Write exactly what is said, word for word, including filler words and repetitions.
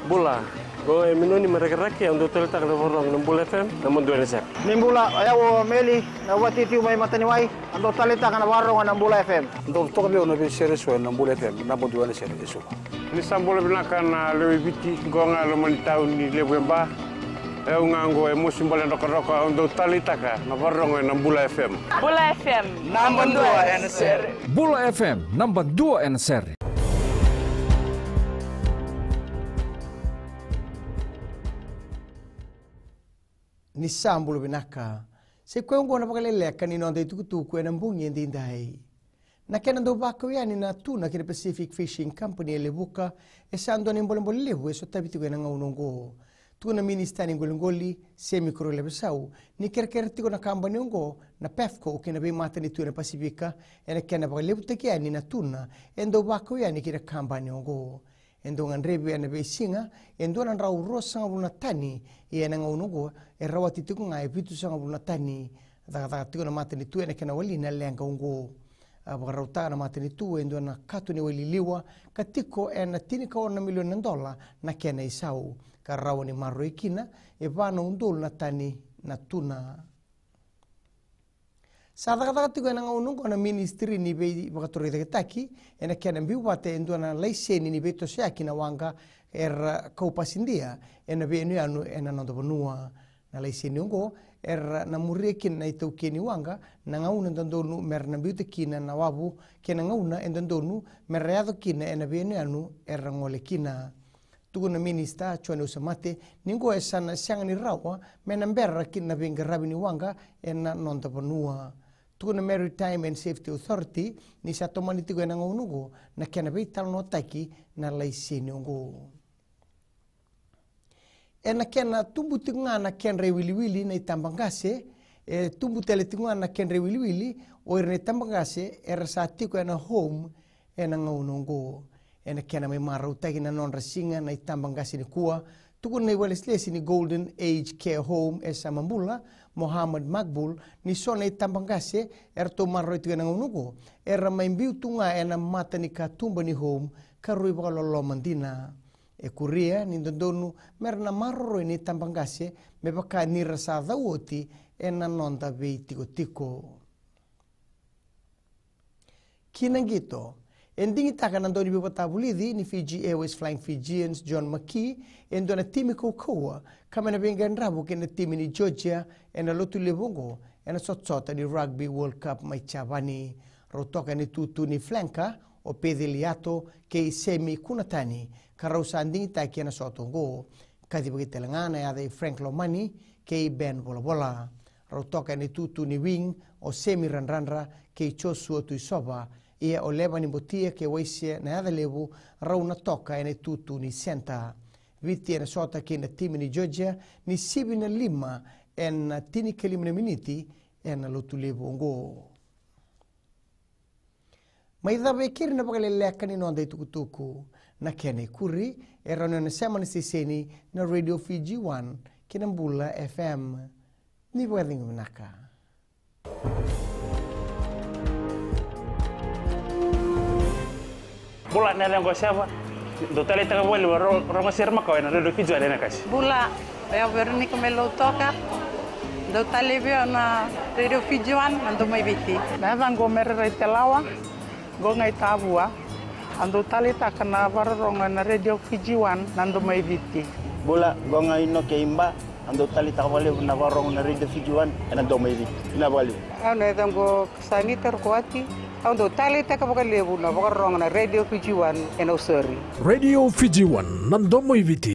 Bula, qo e Minoni mai Rakiraki, au dau taleitaka na vakarorogo na Bula F M, naba dua ena sere. Ni bula, o yau o Meli, na vatitiu mai Mataniwai, au dau taleitaka na vakarorogo na Bula F M. Dau toka vei au na veisere eso ena Bula F M, naba dua ena sere eso. Ni sa bula vinaka na lewe i Viti, qo ga e loma ni tauni levu e Ba. E au ga qo e Mosi Bale Drokadroka, au dau taleitaka na vakarorogo ena Bula F M. Bula F M, naba dua ena sere. Bula F M, naba dua ena sere. Ni sa bula vinaka. Sa i koya oqo na vakaleleka ni noda itukutuku ena bogi edaidai. Na kena dau vakau yani na tuna ki na Pacific Fishing Company e Levuka, e sa dua na ibolebole levu e sotavi tiko ena gauna oqo. Tukuna na minisita ni qoliqoli, Semi Korolevu Sau, ni kerekere tiko na kabani oqo, na Pafco, ki na veimatanitu ena Pasifika, ena kena vakalevutaki yani na tuna e dau vakau yani ki na kabani oqo. E dau gadrevi ena veisiga e dua na drau ruasagavulu na tani, ia ena gauna oqo e rawati tiko ga e vitusagavulu na tani. Cakacaka tiko na matanitu ena kena wali na leqa oqo. A vakarautaka na matanitu e dua na kato ni wai liliwa ka tiko ena tinikaono na milioni na dola na kena isau, ka rawa ni maroroi kina e va na udolu na tani na tuna. Sa cakacaka tiko ena gauna oqo na Ministry ni Veivakatorocaketaki ena kena biu vata e dua na laiseni ni veitosoyaki na waqa era kau pasidia ena veiyanuyanu ena noda vanua. Na laiseni oqo era na muria kina na itaukei ni waqa, na gauna dodonu mera na biuta kina na wavu kei na gauna e dodonu mera yaco kina ena veiyanuyanu era gole kina. Tukuna na minisita Jone Usamate ni qo e sa na sega ni rawa me na bera ki na veiqaravi ni waqa ena noda vanua. Tukuna na Maritime and Safety Authority ni sa tomani tiko ena gauna oqo na kena veitalanoataki na laiseni oqo. Ena kena tubu tiko ga na kedra iwiliwili na itabaqase, e tubu tale tiko ga na kedra iwiliwili o ira na itabaqase era sa tiko ena home ena gauna oqo. Ena kena mai marautaki na nodra siga na itabaqase nikua, tukuna na iwalesi ni Golden Age Care Home e Samabula, Mohammed Makbul, ni so na itabaqase eratou maroroi tiko ena gauna oqo era mai biu tu ga ena mata ni katuba ni home ka rui vakaloloma dina. E kuria ni dodonu mera na maroroi na itabaqase me vaka ni ra sa cau oti ena noda veitikotiko. Ki na qito, e digitaka na dauniveivakatavulici ni Fiji Airways Flying Fijians, John McKee, e dua na timi kaukauwa ka me na veiqaravi kei na timi ni Georgia ena Lotulevu oqo ena sotasota ni Rugby World Cup mai Japani. Rau toka ena itutu ni flanker o Peceli Yato kei Semi Kunatani, ka rau sa digitaki ena sota oqo. Kacivaki tale ga na yaca i Frank Lomani kei Ben Volavola. Rau toka ena itutu ni wing o Semi Radradra kei Joshua Tuisova, ia o Levani Botia kei Waisia Nayacalevu rau na toka ena itutu ni centre. Viti ena sota kei na timi ni Georgia ni sivi na lima ena tinikalima na miniti ena Lotulevu oqo. Mai cava e keri na vakaleleka ni noda itukutuku. Na kena ikuri e rawa ni o na sema na siteseni na Radio Fiji One kei na Bula F M. Ni vakacegu vinaka. Bula, na yacaqu o Seva. Dou taleitaka vakalevu na ro-, rogo sere makawa ena Radio Fiji One ena kasi. Bula, o yau Veronica mai Lautoka. Dou talei vei au na Radio Fiji One, na Domo i Viti. Na yacaqu o Mererai Telawa, qo ga i Tavua. Au dou taleitaka na vakarorogo ena Radio Fiji One, na Domo i Viti. Bula, qo ga i Noke i Ba. Au dou taleitaka vakalevu na vakarorogo na Radio Fiji One ena Domo i Viti. Vinaka vakalevu. Au na yacaqu o Sani Tarukuati. Au dou taleitaka vakalevu na vakarorogo na Radio Fiji One ena Nausori. Radio Fiji One, na Domo i Viti.